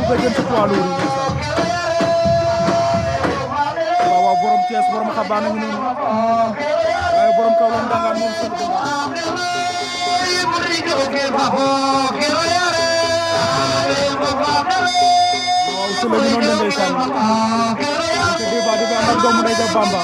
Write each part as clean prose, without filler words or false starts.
béjjén ci poids lourd waaw borom Thiès borom xabaan ngi noonu waaye borom kaw la ndangaan moom seen waaw su la ñu noonu ndeysaan te débat di ànd ak doomu ndey ja Bamba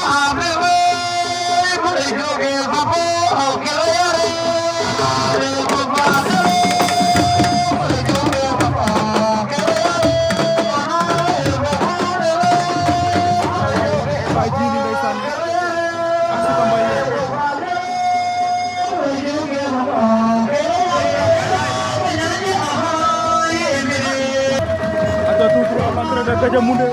Gajah Muda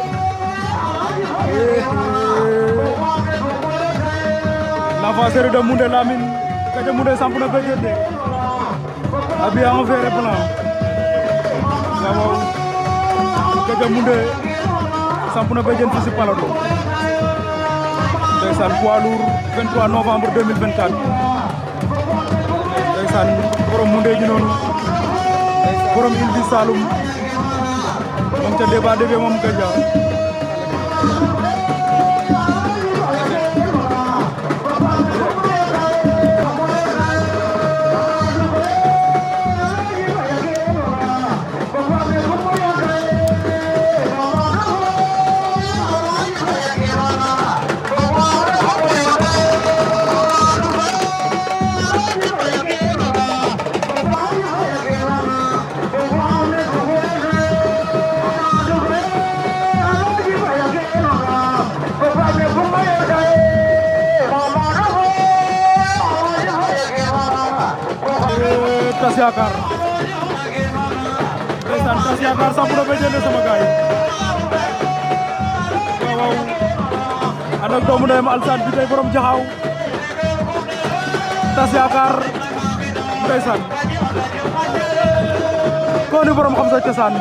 l'avanceur de Muda Lamine Gajah Muda sampu na béjjén de habillé en vert et blanc waaw Gajah Muda sampu na béjjén fii ci Palado ndeysaan poids lourd 23 novembre 2024 ndeysaan borom Muda ji noonu borom Île du Saloum moom ca débat débé moom Gajah Tas Yakar ndeysaan Tas Yakar sampu na béjjén sama gaay waaw ànd ak doomu ndeyam Alsaan bi tey borom jaxaaw Tas Yakar ndeysaan ko ni borom xam sa cosaan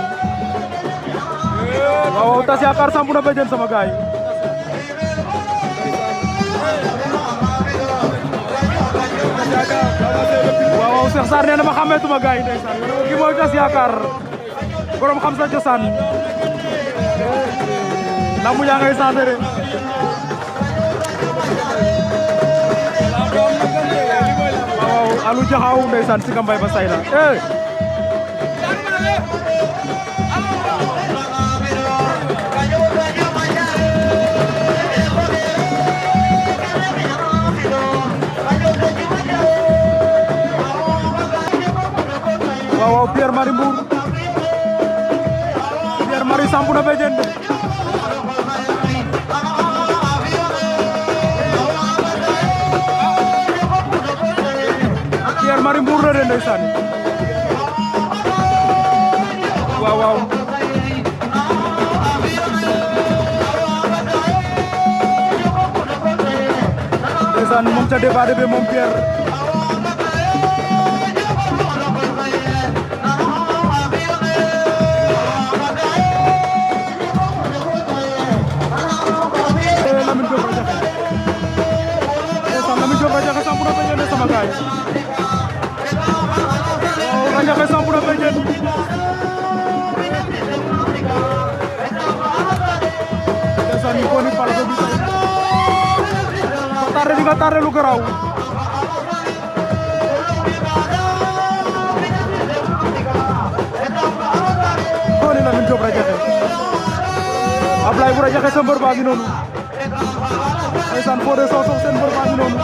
waaw Tas Yakar sampu na béjjén sama gaay waaw Cheikh Sarr nee na ma xàmmeetuma gaay ndeysaan ki mooy Tas Yakar borom xam sa cosaan lambu yaa ngay changé de waaw alu jaxaaw ndeysaan si kambay ba sayna waaw Pierre Marie Mbour Pierre Marie sampu na béjjén de Pierre Marie Mbour la de ndeysaan waaw waaw ndeysaan moom ca débat débé moom Pierre sama gaay waaw Radiakhé sampu na béjjén ndeysaan ñu ko ni Palado bi tey ko tardé di nga tardé lu garaaw ko ni Lamine Diop Radiakhé Ablaye bu Radiakhé sa mbër baa ngi noonu ndeysaan Fodé Sossokh seen mbër baa ngi noonu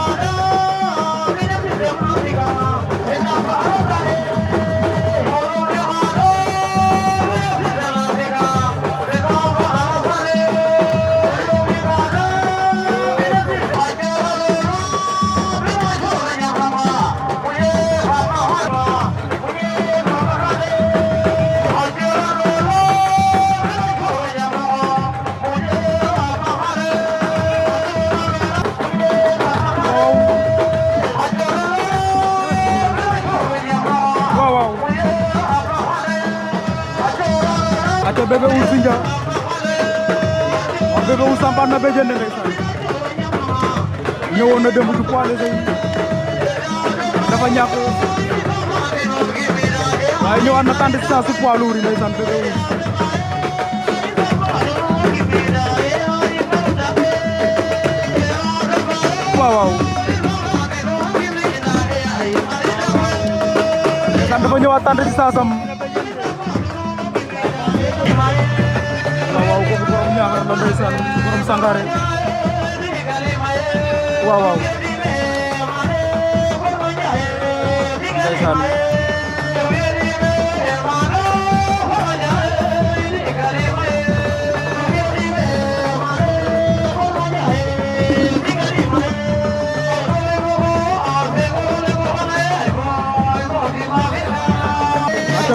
aca Bébé Ould Sindia wax Bébé Ould sampaan na béjjén de ndeysaan ñëwoon na démb ci poids léger yi dafa ñàkk waaye ñëwaat na tànn ci saa si poids lourd yi ndeysaan Bébé Ould waaw waaw ndeysaan dafa ñëwaat tànn ci saasam waaw waaw kooku borom Ñaaxar la ndeysaan borom Sangare waaw waaw ndeysaan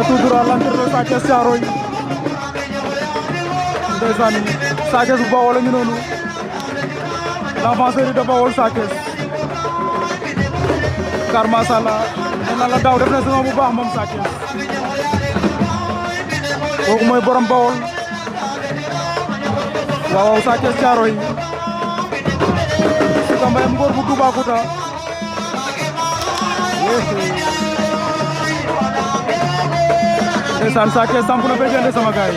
tout droit l'entrée de Sa Thiès Thiaroye ndeysaan Sa Thiès bu Bawol la ñu noonu l'avancée de Bawol Sa Thiès car mashallah nee la daaw def na saison bu baax moom Sa Thiès kooku mooy borom Bawol waaw waaw Sa Thiès Thiaroye si ka mbayam ngor bu Toubacouta ndeysaan Sa Thiès samp na béjjën sama gaay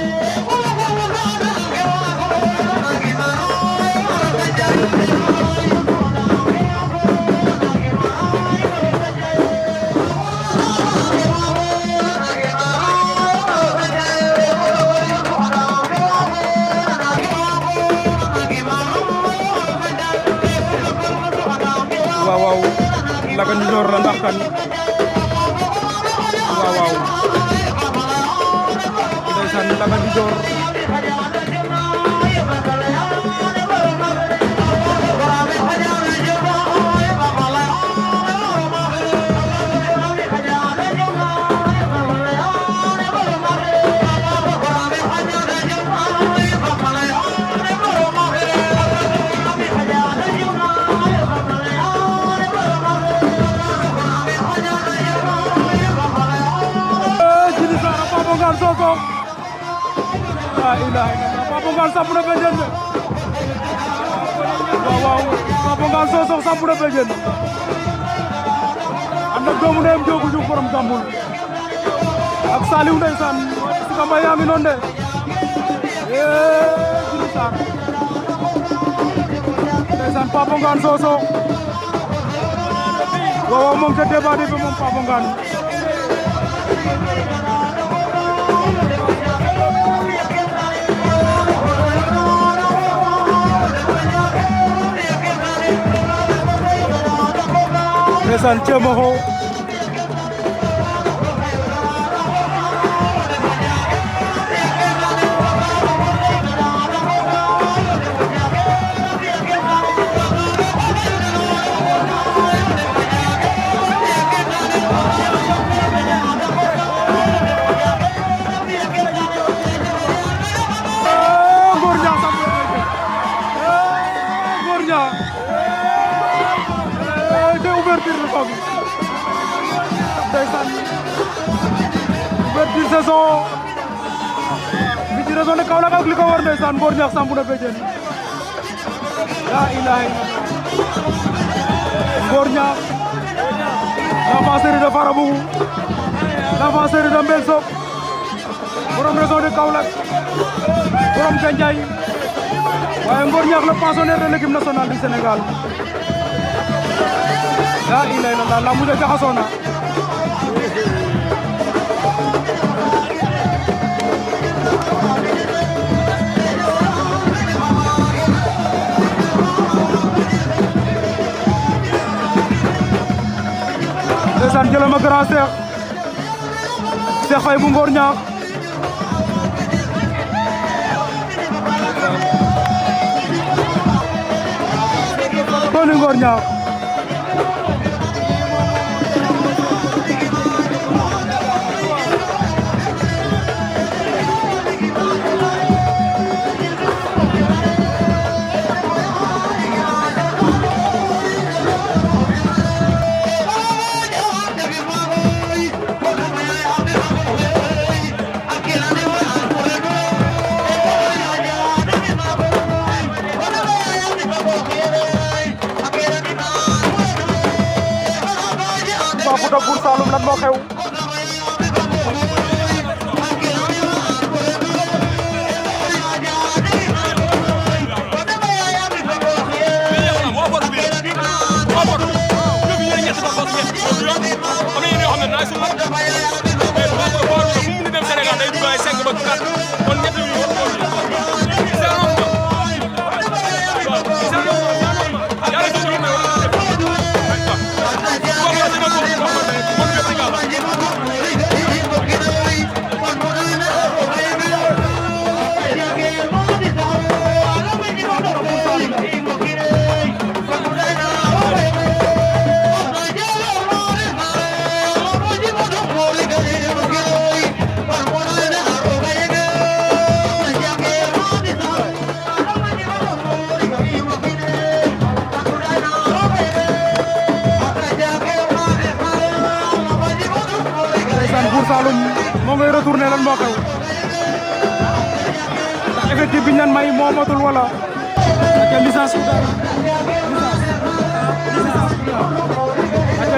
waaw waaw laga ñu door la ndax kan waaw waaw ndeysaan laga ñu door Sokh la ilaha illallah Papa Ngane samp na béjjën waaw waaw Papa Ngane Sokh samp na béjjën ànd ak doomu ndeyam Joogu Juuf borom Gambul ak Saliou ndeysaan si ka mbay yaa ngi noonu de Jili Sarr ndeysaan Papa Ngane Sokh waaw waaw moom ca débat bi moom Papa Ngane ndeysaan Thiemokho ouverture saison bi ci région de Kaolack ak li ko war ndeysaan Ngor Niakh samp na béjjën la ilaha illallah Ngor Niakh l'enfant chéri de Farabougou l'enfant chéri de Mbel Sok borom région de Kaolack borom Gandiaye waaye Ngor Niakh le pensionnaire de l'équipe nationale du Sénégal la ilaha illallah la mujj jaxasoo na ndeysaan jëlal ma grand Cheikh Faye bu Ngor Niakh Tony Ngor Niakh Fouta Bour Saloum lan moo xew Buur Saloum moo ngay retourné lan moo xew ndax effectif bi ñu leen may moo matul wala ak licence ku daal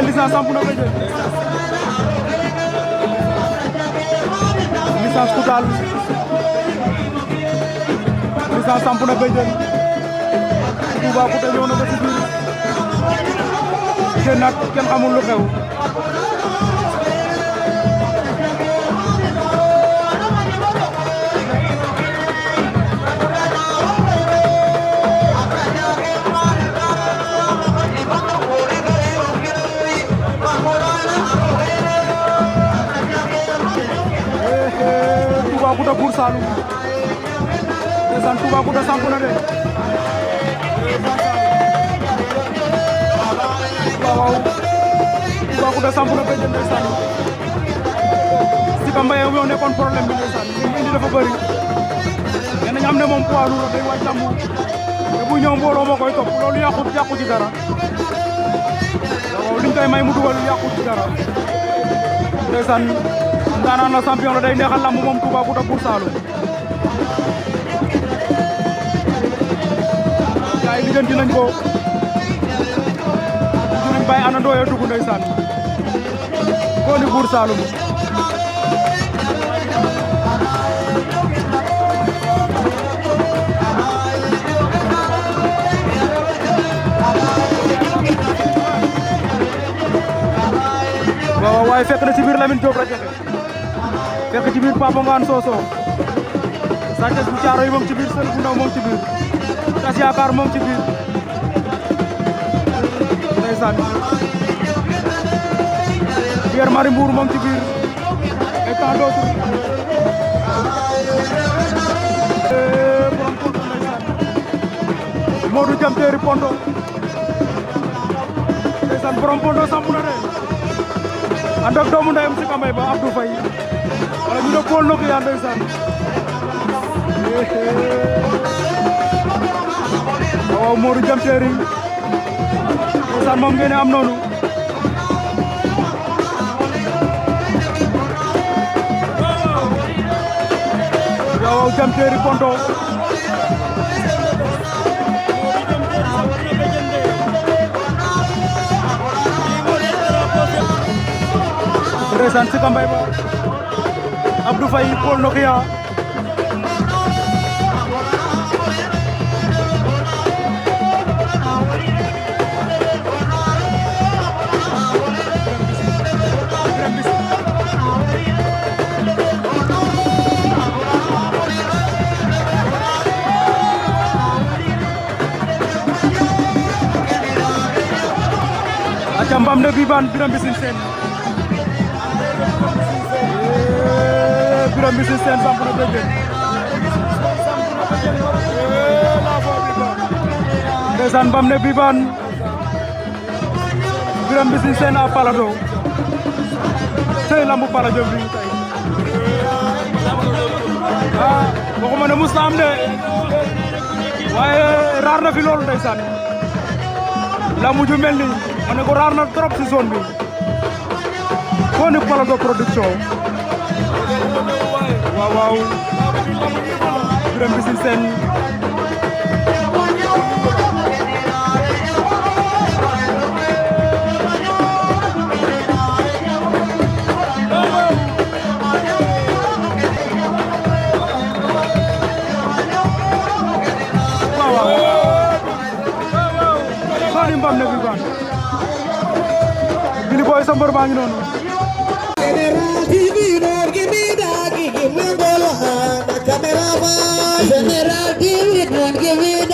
licence samp na ko jël licence ku daal licence samp na ko jël Touba ku ñëw na ko ci biir kenn nag kenn xamul lu xew Toubacouta Buur Saloum ndeysaan Toubacouta samp na de waaw Toubacouta samp na ko ndeysaan Sika Mbaye ñoo nekkoon problème bi ndeysaan li indi dafa bëri nee nañ am ne moom poids lourd day wàcc lambu te bu ñëw mbooloo moo koy topp loolu yàqu ci dara waaw liñ koy may mu dugal yàqu ci dara ndeysaan ndaanaan la champion la day neexal lamb moom Toubacouta Buur Saloum gaay yi lijjanti nañ ko dinañ bàyyi ana ndooyo dugg ndeysaan ko ni Buur Saloum waaw waaye fekk na ci biir Lamine Diop la joxe fekk ci biir Papa Ngane Soso Sa Thiès bu Thiaroye moom ci biir Sël bu Ndaw moom ci biir Tas Yaakaar moom ci biir ndeysaan Pierre Marie Mbour moom ci biir et tant d'autres borom Ponto ndeysaan Modou Jam Teeri Ponto ndeysaan borom Ponto samp na de ànd ak doomu ndeyam Sika Mbaye ba Abdou Faye wala ñu ne Paul Nokia ndeysaan waaw Modou Jam Teeri ndeysaan moom ngeen am noonu waaw Jam Teeri Ponto ndeysaan Sika Mbaye ba Abdou Faye Paul Nokia aca mbam ne Bibane Birame Mbissine Sène Birame Mbissine Sène samp na bëgg ndeysaan mbam ne Bibane Birame Mbissine Sène a Palado tey lambu Palado bi tey waxuma ne mus na am de waaye raar na fi loolu ndeysaan lambu ju mel ni ma ne ko raar na trop ci zone bi ko ni Palado production waaw waaw Birame Mbissine Sène ay sa mbër baa ngi noonu General TV don't give me that, give me the General TV don't give me